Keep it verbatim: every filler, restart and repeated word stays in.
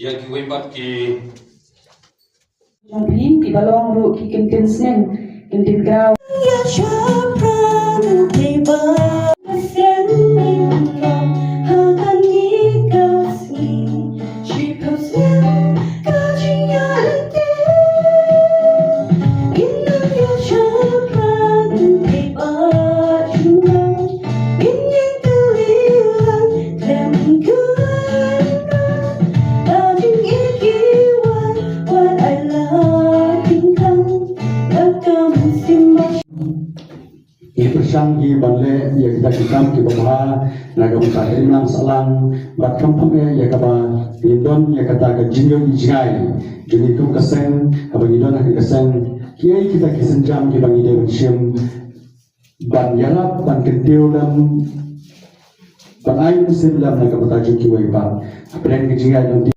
Ïa kiwei pat ki Jong phi, phi ba long ruh ki kyntien snem, kyntien kraw. Ngi pyrshang hi ban leh ïa kita ki kam kiba bha na ka bynta ka imlang sahlang bad khamtam eh ïa kaba ngin don ïa kata ka jingïohi jngai jong ngi kum ka seng haba ngi don ha ka seng. Kiei kita ki sienjam kiba ngi dei ban shim ban ïarap ban kyntiew lem ban ai mynsiem lem na ka bynta jong kiwei pat. Hapdeng ka jingïaid lynti